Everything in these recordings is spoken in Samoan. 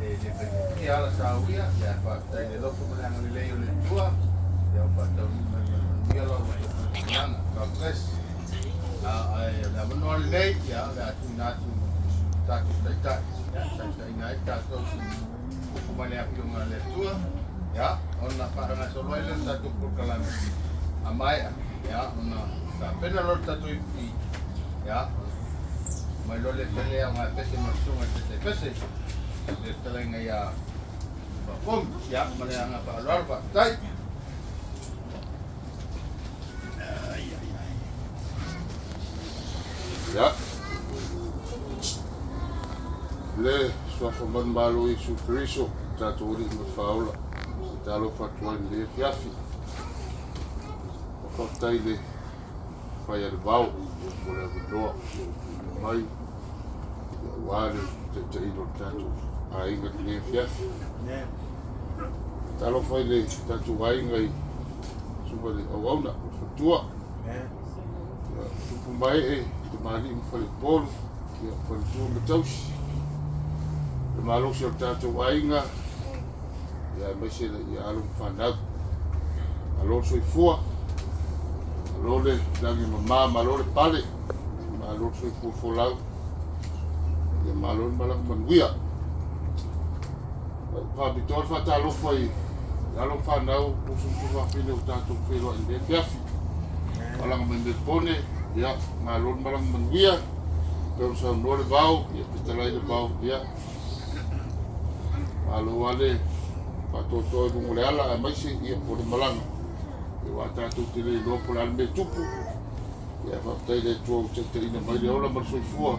E le faigofie ala sauia, ia faafetai i le alofa ma le agalelei o le Atua, ia ua faataunuu mai ma le manuia lau faamatalaga. God bless. Ae o le avanoa lenei, ia, o le a tuuina atu i tatou taitai, ia, taitaiina ai tatou i upu mai le afioga a le Atua, ia, ona faagasolo ai lea o le tatou polokalame a maea, ia, ona tapena loa le tatou ipu, ia, mai loa le pele au ngā pese ma le susuga i le taitai pese, le fetalaiga ia Faafomi, ia, ma le agaga faaaloalo, faafetai. Ia. Le suafa manumalo o Iesu Keriso, tatou Alii ma le Faaola, e talofa atu ai i lenei afiafi. Faafetai i le fai a le vao mo le avanoa ua tuuina mai aua le taitaiina o le tatou aiga i lenei afiafi. Talofa i le tatou aiga i susuga i le auauna o le faletua. Ia, tupu ma ee, tamalii ma faleupolu, ia, faletua ma tausi. Le malosi o le tatou aiga, ia, aemaise le ia alo ma fanau. Malo le soifua, malo le lagi mama, malo le pale, malo le soifua folau, ia malo le malaga manuia. Faapitoa le faatalofa i alo ma fanau, uso ma tuafafine ua tatou feiloai i lenei afiafi. Malaga mai Melbourne, ia, malo le malaga manuia. Pei ona saunoa le vao, ia fetalai le vao, ia, malo lava le faatoatoa i luga o le ala, aemaise ia po o le malaga. Ia aua tatou te le iloa po o le a le mea e tupu. Ia faafetai i le Atua ua taitaiina mai le ola ma le soifua.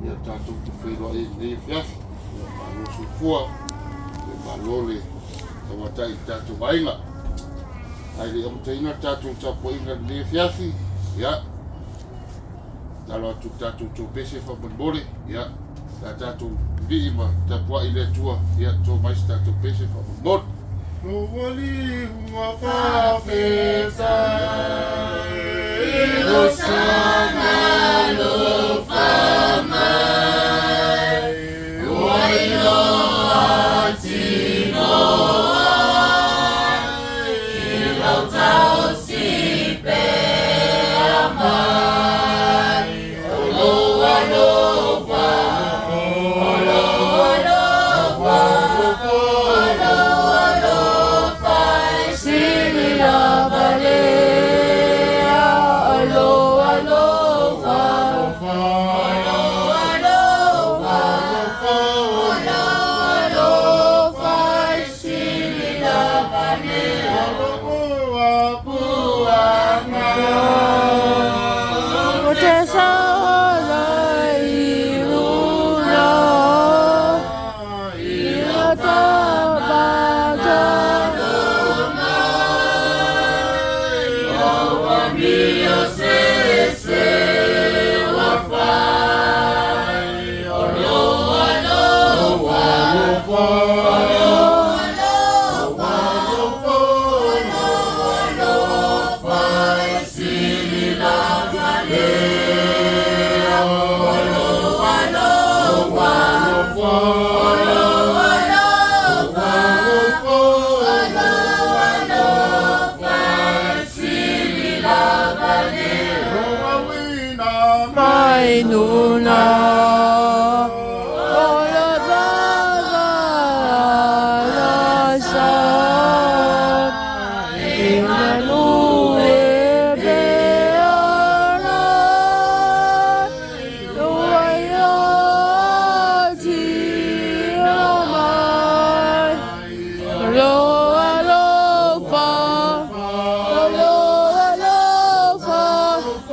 Ia tatou te feiloai ai i lenei afiafi. Ia malo le soifua, ia malo le tauatai i le tatou aiga. Ae le i amataina le tatou tapuaiga i lenei afiafi, ia, tatalo atu i le tatou topese faamolemole, ia, sa tatou vivii ma tapuai i le Atua, ia, to mai se tatou pese faamolemole. Lou ua faafetai i lou saga alofa mai, ua iloa tino ai i lau tausi pea mai. O lou alofa, o lou alofa, o lou alofa e sili lava lea. O lou alofa, o lou alofa, o lou alofa e sili lava lea. O te sala i luna i la tabata O amio se se ua fai o lou alofa o lou alofa o lou alofa e sili lava lea o lou alofa o lou alofa o lou alofa e sili lava lea mai nuna o la baba la sa Emmanuel beana ua tino mai o lou alofa o lou alofa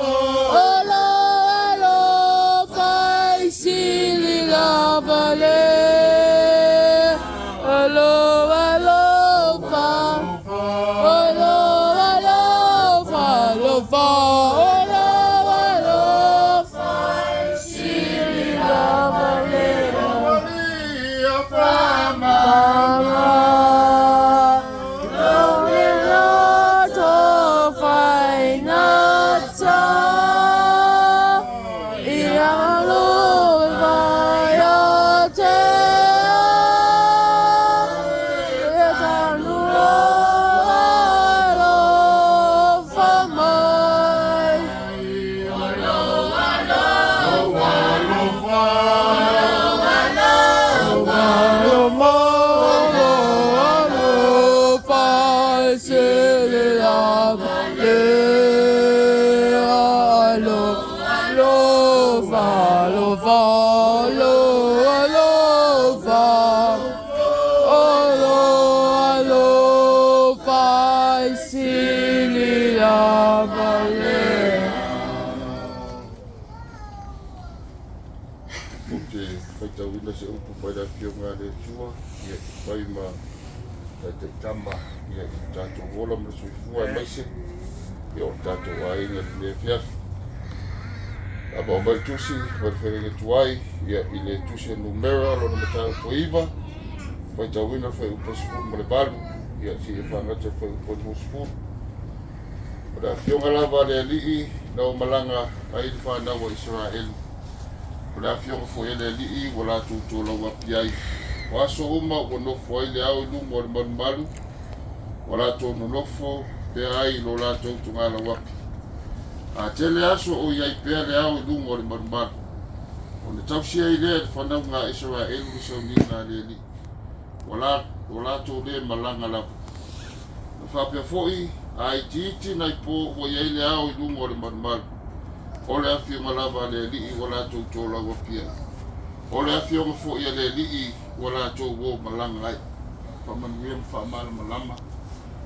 o lou alofa e sili lava lea o lou alofa o lou alofa alofa o lou alofa e sili lava lea Mama, lo to fainata ia lo vai te se upu mai le Afioga a le Atua, ia i fai ma taitaitama ia i le tatou ola ma le soifua aemaise ia o le tatou aiga i lenei afiafi. A maua mai le tusi mai le feagaiga tuai ia i le tusi a Numera lona mataupu e 9, faitauina le fuaiupu 18 ia seia faagata le fuaiupu 20. O le afioga lava a le Alii na o malaga ai le fanau a Isaraelu. O le afioga foi a le Alii ua latou tolauapi ai. O aso uma ua nofo ai le ao i luga o le malumalu, ua latou nonofo pea ai i lo latou togalauapi. A tele aso o i ai pea le ao i luga o le malumalu, ona tausi ai lea e le fanauga a Isaraelu le sauniga a le Alii, ua latou le malaga lava. Na faapea foi, a itiiti nai po ua i ai le ao i luga o le malumalu, o le afioga lava a le Alii ua latou tolauapi ai. O le afioga foi a le Alii ua latou o malaga ai. Faamanuia ma faamalamalama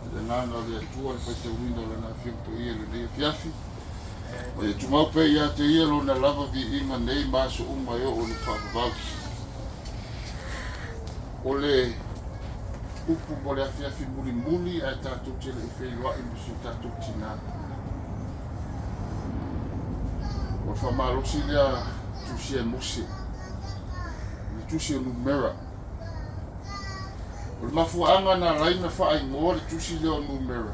i le agaga o le Atua le faitauina o Lana Afioga Paia i lenei afiafi. Ma ia tumau pea ia te Ia Lona lava viiga nei ma aso uma e oo i le faavavau. O le upu mo le afiafi mulimuli ae tatou te le i feiloai ma si o tatou tinā. O le faamalosi lea tusia e Mose, le tusi o Numera. O le mafuaaga na ala ai ona faaigoa le tusi lea o Numera,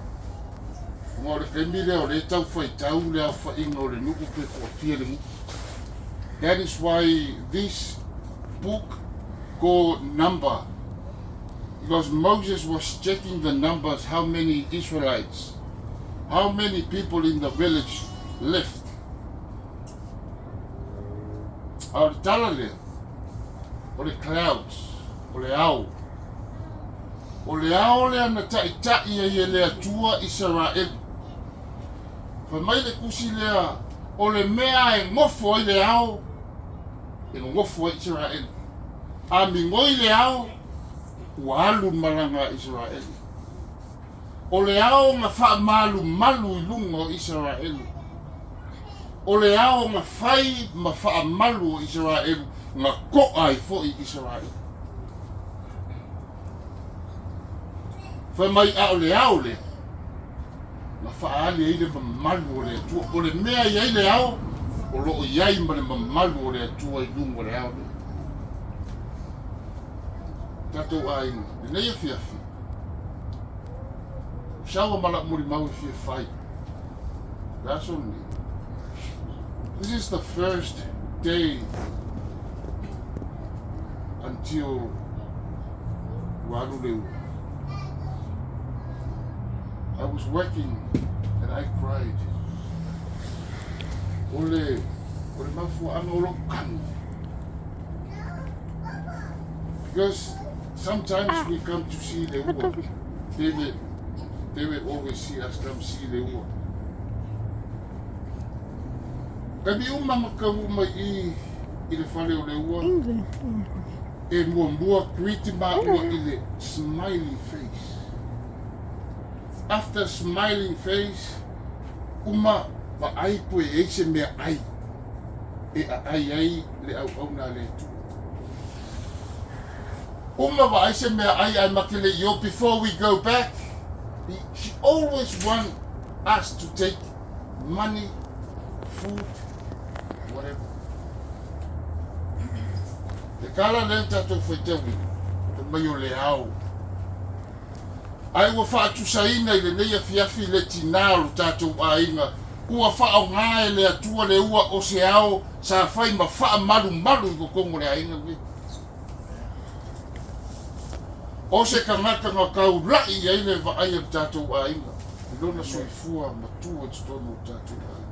ona o le taimi lea o lea e tau faitau le aofaiga o le nuu pe toafia le nuu. That is why this book called Number, because Moses was checking the numbers, how many Israelites, how many people in the village left. A o le tala lea, o le clouds, o le ao. O le ao lea na taʻitaʻi ai e le Atua Isaraelu. Fai mai le tusi lea, o le mea e nofo ai le ao, e nonofo ai Isaraelu. A migoi le ao, ua alu le malaga a Isaraelu. O le ao na faamalumalu i luga o Isaraelu. O le ao na fai ma faamalu o Isaraelu, na to'a ai foi Isaraelu. Fai mai a o le ao lea, na faaali ai le mamalu o le Atua. O le mea e i ai le ao, o lo o i ai ma le mamalu o le Atua i luga o le ao lea. Tatou aiga, lenei afiafi, o saua ma lau molimau e fia fai. Le aso lenei. This is the first day until ua alu le ua. I was working and I cried. O le, o le mafuaaga o lou kanu. Because sometimes we come to see le ua. They will always see us come see le ua. Taimi uma ma kau uma i i le fale o le ua, e muamua greet maua i le smiling face. After smiling face, uma vaai po e i ai se meaai e aai ai le auauna a le Atua. Uma vaai se meaai ae make le i o, before we go back, she always want us to take money, food, whatever. Le tala lea na tatou faitauina, fai mai o le ao. Ae ua faatusaina i lenei afiafi le tinā o lo tatou aiga, ua faaaoga e le Atua le ua o se ao sa fai ma faamalumalu i totonu o le aiga lenei. O se tagata na taulai i ai le vaai a le tatou aiga i lona soifua matua i totonu o le tatou aiga.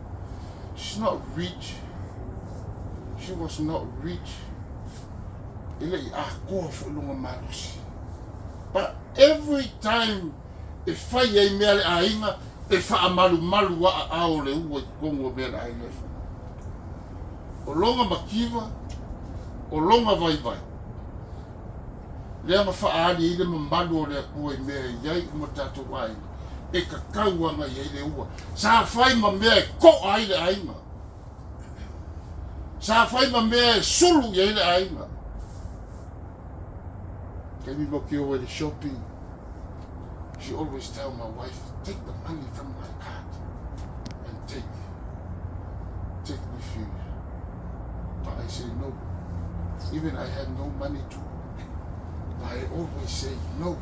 She's not rich. She was not rich. E le i atoa foi lona malosi. But every time e fai ai mea a le aiga, e faamalumalu aa ao le ua i totonu o mea a le aiga e fai. O lona mativa, o lona vaivai, lea na faaali ai le mamalu o le Atua i mea e i ai uma tatou aiga, e tatau ana i ai le ua. Sa fai ma mea e to'a ai le aiga. Sa fai ma mea e sulu i ai le aiga. Taimi matou te o ai i le shopping, she always tell my wife, take the money from my card and take, take with you. But I say no. Even I have no money to. But I always say no.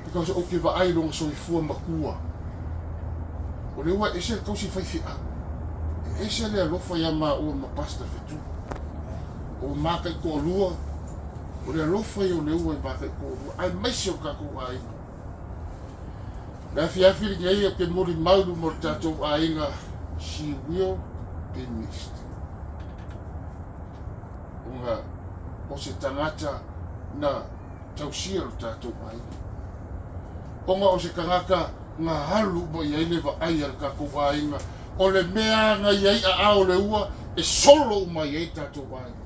Because ou te vaai i lona soifua matua. O le ua ese le tausi faifeau. E ese le alofa ia maua ma Pastor Fetu. O ma taitoalua, o le alofa ia o le ua i ma taitoalua, aemaise o tatou aiga. Le afiafi lenei ou te molimau i luma o le tatou aiga, she will be missed. Ona o se tagata na tausia lo tatou aiga. Ona o se tagata na alu uma i ai le vaai a le tatou aiga, o le mea na i ai aao o le ua e solo uma i ai tatou aiga.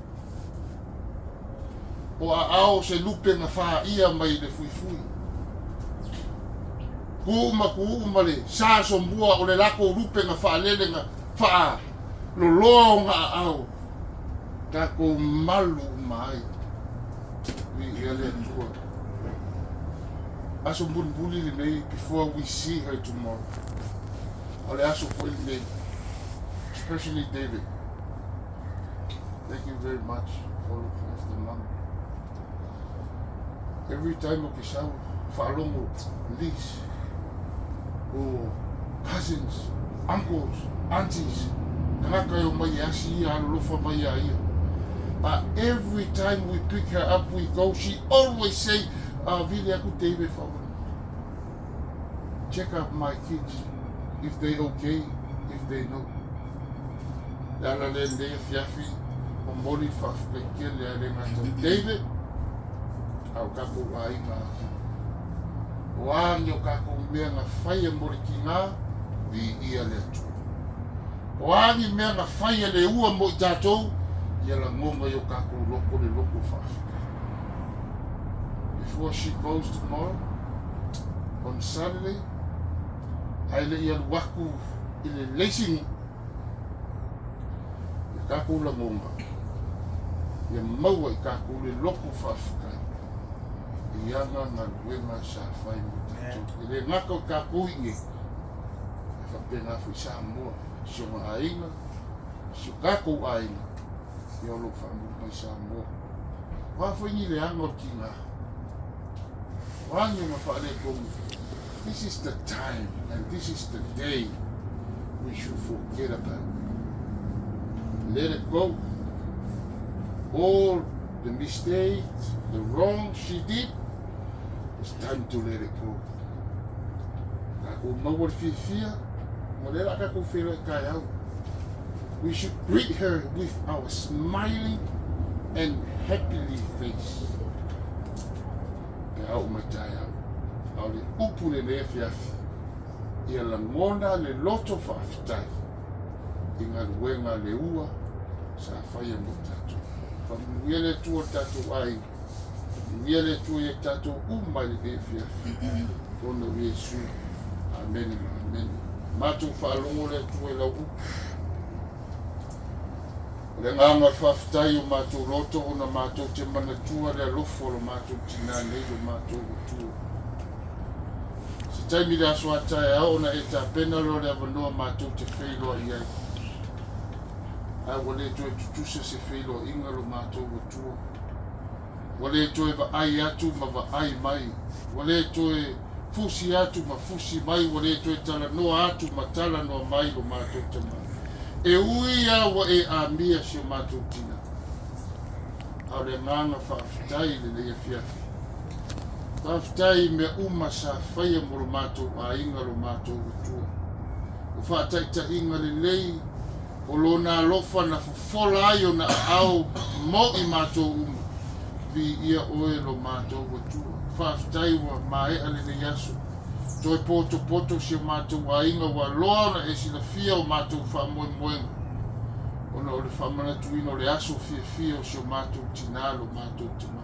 O aao o se lupe na faia mai le fuifui. Ku uma ku uma le sa somua o le lakou lupe na faalele na faaloloa ona aao. Tatou malu uma ai. Viia le Atua. Aso mulimuli lenei before we see her tomorrow. O le aso foi lenei. Especially David. Thank you very much for looking after mom. Every time o ke sau, faalogo niece o cousins, uncles, aunties, tagata e omai e asi ia, alolofa mai ia ia. But every time we pick her up, we go, she always say, vili aku David faamolemole. Check up my kids, if they okay, if they no. Le ala lea lenei afiafi, momoli le faafetai tele a le gata o David, a o tatou aiga atoa. O a ni o tatou mea na faia mo le tiga, viia le Atua. O a ni mea na faia le ua mo i tatou, ia lagona i o tatou loto le loto faafetai. Before she goes tomorrow, on Saturday, ae le i alu atu i le leisi nuu, ia tatou lagona, ia maua i tatou le loto faafetai i ana galuega sa fai mo tatou. E le gata o tatou i inei, ae faapena foi Samoa, si ona aiga, si o tatou aiga, ia o lo o faamuli mai Samoa. O a foi ni leaga o le tiga, o a ni ona faaletonu, this is the time and this is the day we should forget about. Let it go. All the mistakes, the wrong she did, it's time to let it go. Tatou maua le fiafia, ma lea o le a tatou feiloai taeao. We should greet her with our smiling and happily face. Pe a oo mai taeao. A o le upu lenei afiafi, ia lagona le loto faafetai i galuega a le ua sa faia mo tatou. Faamanuia le Atua o le tatou aiga. Faamanuia le Atua ia i tatou uma i lenei afiafi. Ona o Iesu. Amene ma amene. Matou faalogo le Atua i lau upu. O le agaga o le faafetai o matou loto ona matou te manatua le alofa o lo matou tinā nei lo matou Atua. Se taimi i le aso a taeao ona e tapena loa le avanoa matou te feiloai ai. Ae ua le toe tutusa se feiloaiga lo matou Atua. Ua le toe vaai atu ma vaai mai. Ua le toe fusi atu ma fusi mai. Ua le toe talanoa atu ma talanoa mai lo matou tama. E ui a ua e amia si o matou tina. A o le agaga faafetai i lenei afiafi. Faafetai i mea uma sa faia mo lo matou aiga lo matou Atua. O faataitaiga lelei o Lona alofa na fofola ai ona aao mo i matou uma. Viia Oe lo matou Atua. Faafetai ua maea lenei aso. Toe potopoto si o matou aiga ua loa ona e silafia o matou faamoemoega ona o le faamanatuina o le aso fiafia o si o matou tinā lo matou tamā.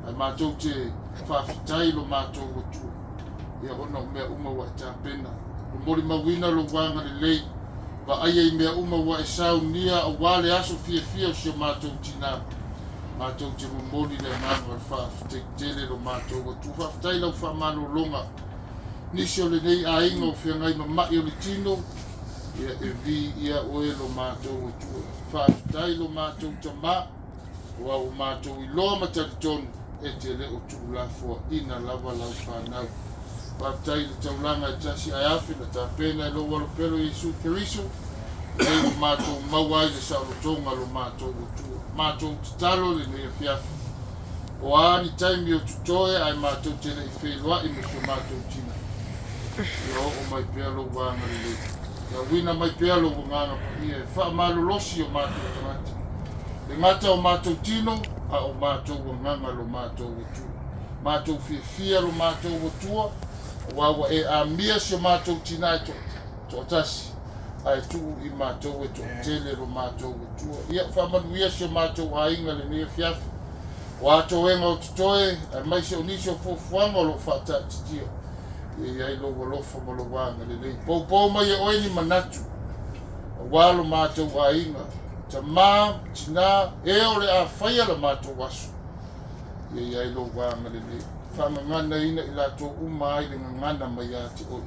Ae matou te faafetai lo matou Atua ia ona o mea uma ua e tapena. Ua molimauina lou agalelei, vaaia i mea uma ua e saunia aua le aso fiafia o si o matou tinā. Matou te momoli le agaga o le faafetai tele i lo matou Atua. Faafetai i lau faamalologa. Nisi o lenei aiga o feagai ma ma'i o le tino, ia e viia oe lo matou Atua. Faafetai lo matou Tama, aua ua matou iloa ma talitonu e te le o tuulafoaina lava lau fanau. Faafetai i le taulaga e tasi ae afe na tapena e lou Alopelo Iesu Keriso, lea ua matou maua ai le saolotoga lo matou Atua. Matou tatalo i lenei afiafi, o a ni taimi o totoe ae matou te le i feiloai ma si o matou tina, ia oo mai pea lou agalelei, ia uina mai pea lou Agaga Paia e faamalolosi o matou tagata, le gata o matou tino, a o matou agaga lo matou Atua. Matou fiafia lo matou Atua, aua ua e amia si o matou tina e toatasi, ae tuu i matou e toatele lo matou Atua. Ia faamanuia si o matou aiga i lenei afiafi, o a toega o totoe, aemaise o nisi o fuafuaga o lo o faataatitia, ia i ai lou alofa ma lou agalelei. Poupou mai e oe ni manatu, aua lo matou aiga, tama, tina, e o le a faia la matou aso, ia i ai lou agalelei. Faagaganaina i latou uma ai le gagana mai ia te oe,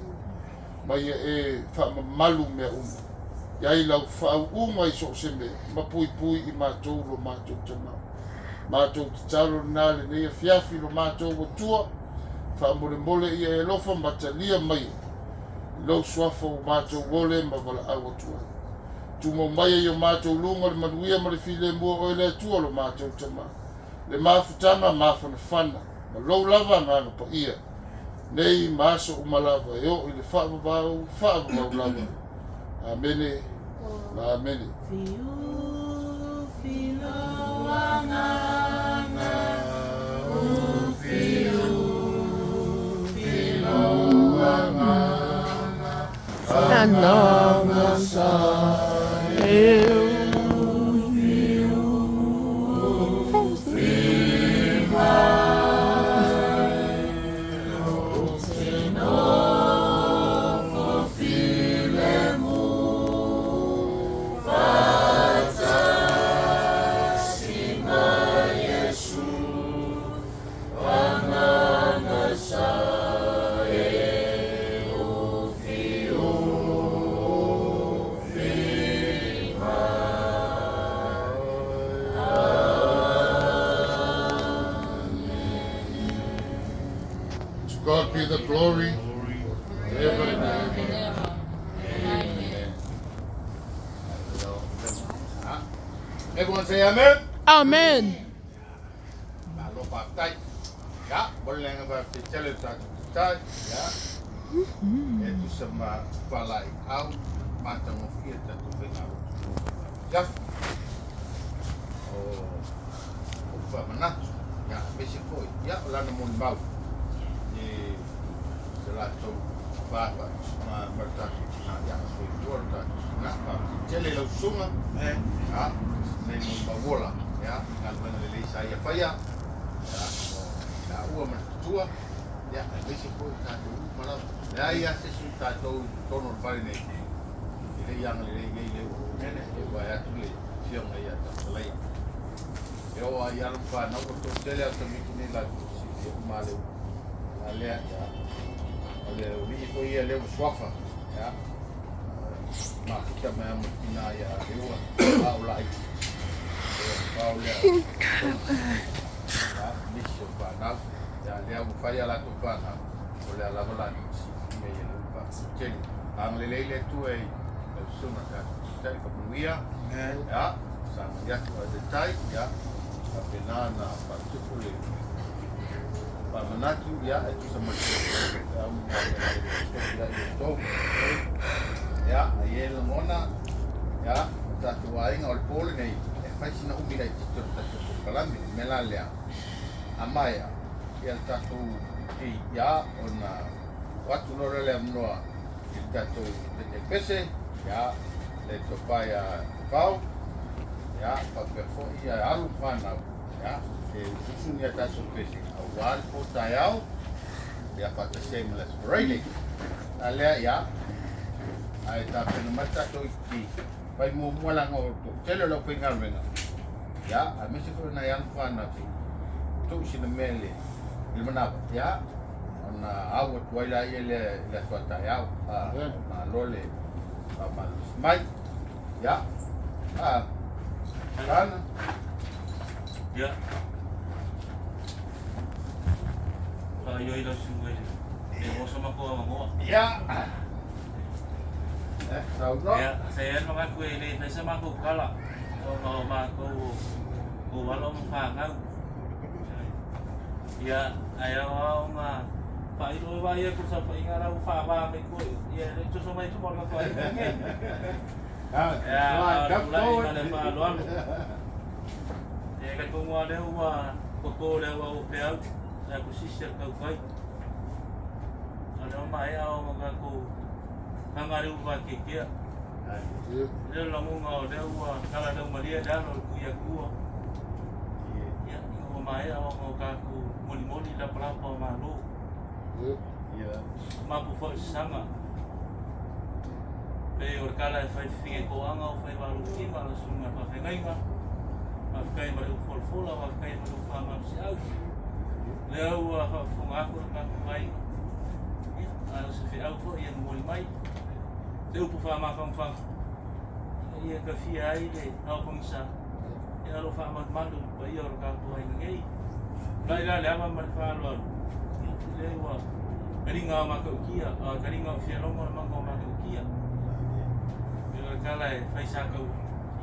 ma ia e faamamalu mea uma. I ai lau faauuga i so o se mea, ma puipui i matou lo matou tama. Matou tatalo lena lenei afiafi lo matou Atua, faamolemole ia e alofa ma talia mai i lou suafa ua matou ole ma valaau atu ai. Tumau mai e i o matou luga le manuia ma le filemu o oe le Atua lo matou Tama, le mafutaga mafanafana ma lou lava Agaga Paia, nei ma aso uma lava e oo i le faavavau, faavavau lava. Amene ma amene. To God be the glory forever and ever. Amen. Everyone say amen. Amen. Malo faafetai. Ia, mo le agaga faafetai tele i le tatou taitai. Ia, e tusa ma faalaeiau matagofie le tatou faigalotu afiafi. O upu faamanatu, ia, aemaise foi, ia, o lana molimau i se latou va ma le tatou tina, ia, soifua le tatou tina. Faafetai tele i lau susuga. Ia, nei molimau ola, ia, galuega lelei sa ia faia, ia, mo laua ma le matua, ia, aemaise foi o tatou uma lava. Leai lava se isi o tatou i totonu o le fale nei e le i agalelei nei le e vae atu le afioga ia Tapalaia. E oo lava i alo ma fanau ua toatele lava tamaiti nei latou te silafia uma lava le upu a lea, ia, o le alii foi ia lea ua suafa, ia, mafuta mai lava ma le tina ia Leua, a o laiti, e pau lea, ia, nisi o fanau, ia, lea ua fai a latou fanau, o lea lava latou te silafia ia le upu faatele. Agalelei le Atua i lau susuga tatou taitai faamanuia, ia, sagai atu ae taitai, ia, faapena ona faatupu le faamanatu, ia, e tusa ma le outou. Ia, e i ai lagona, ia, o tatou aiga o le po lenei, e fai sina umi laitiiti o le tatou polokalame. O le mea la lea, a maea, ia le tatou ti, ia, ona tuu atu loa lea le avanoa i le tatou taitai pese, ia, le tofa ia Pau, ia, faapea foi ia alo ma fanau, ia, e usuusu ni a tatou pese, aua le po taeao, ia, faatasi ai ma le Aso Faraile. A lea, ia, ae tapena mai le tatou iputi, fai muamua leaga o le toatele o le aufaigaluega. Ia, aemaise foi o nai alo ma fanau se i tuu sina mea i le manava, ia, ona au atu ai laia lea i le aso a taeao. Malo le faamalolosi mai. Ia, Kana. Ia. Faaioi lau susuga i le oso ma ko avanoa. Ia. Eh, saunoa. Ia, sa i ai le manatu e le fai sa matou tala ona o matou o alo ma fanau. Ia, ae ao lava ona faailoa vaai atu i le saofaiga la ua faava mai tua i o. Ia, e le i toso mai i tuma o le matou aiga lenei. Ia, a o le tulai ma le faaaloalo. Ia, e talitonu lava o lea ua toto le auau o peau, le atusisi a le tautai. A o lea ua maea ona tatou faga le ulu vateatea. O lea o le lagona o lea ua talaleumalie le alo o le Tuiatua, ia, ina ua maea ona o tatou molimoli lapalapa o Malo. Mapu foi i sasaga. Pei o le tala e fai fifine toaga o fai valutina la susuga i le faafeagaiga. Faafetai ma le upu folafola, faafetai ma le upu faamalosiau. Lea ua faafofoga atu le tatou aiga. Ia, a o se feau foi e momoli mai. Se upu faamafanafana ina ia tafia ai le ao pagisa. Ia o lo o faamalumalu i le paia o le tatou aiga nei. Tulai la le ava ma le faaaloalo, ia, lea ua taliga o Matautia, a taliga o Fialogo le maga o Matautia. Pei o le tala e fai Sataua,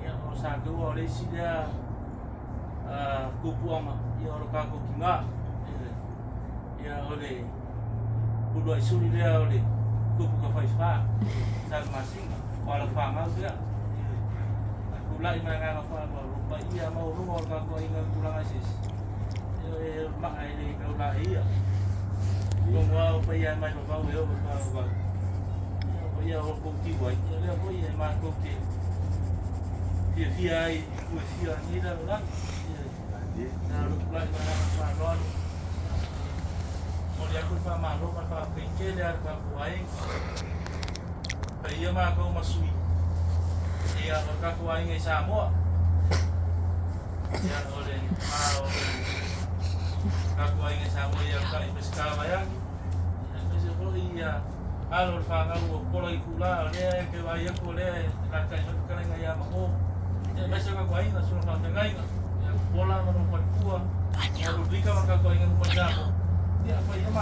ia, o Sataua o le isi lea tupuaga, ia, o lo tatou tina. Ia, o le uluai suli lea o le tupu tafaifa, Salamasina, o alafanau lea. Tulai ma le agaga faaaloalo, o paia maualuga o le tatou aiga i tulaga eseese, ia, e maa e le tau laeia. Logo lava o paia e mai vavau e oo i faavavau. Ia, o paia o lo outou tiu ai, ia lea foi e matou te fiafia ai i itu e fia o lenei lalolagi. Ia, na o le tulai ma le agaga faaaloalo. Momoli atu le faamalo ma le faafetai tele lava i le tatou aiga. Paia matou ma sui, ia, o le tatou aiga i Samoa. Ia, o le ma o le tatou aiga i Samoa ia kai Peseta vaeane. Ia, aemaise foi ia alo o le fanau o Pola Itula, o lea e te vaai atu o lea e alaalatai mai fetalaiga ia Mamo. Ia, aemaise o tatou aiga, susuga faafeagaiga, ia Pola ma lona faletua, ia Ludwika ma le tatou aiga uma i Samoa. Ia, paia ma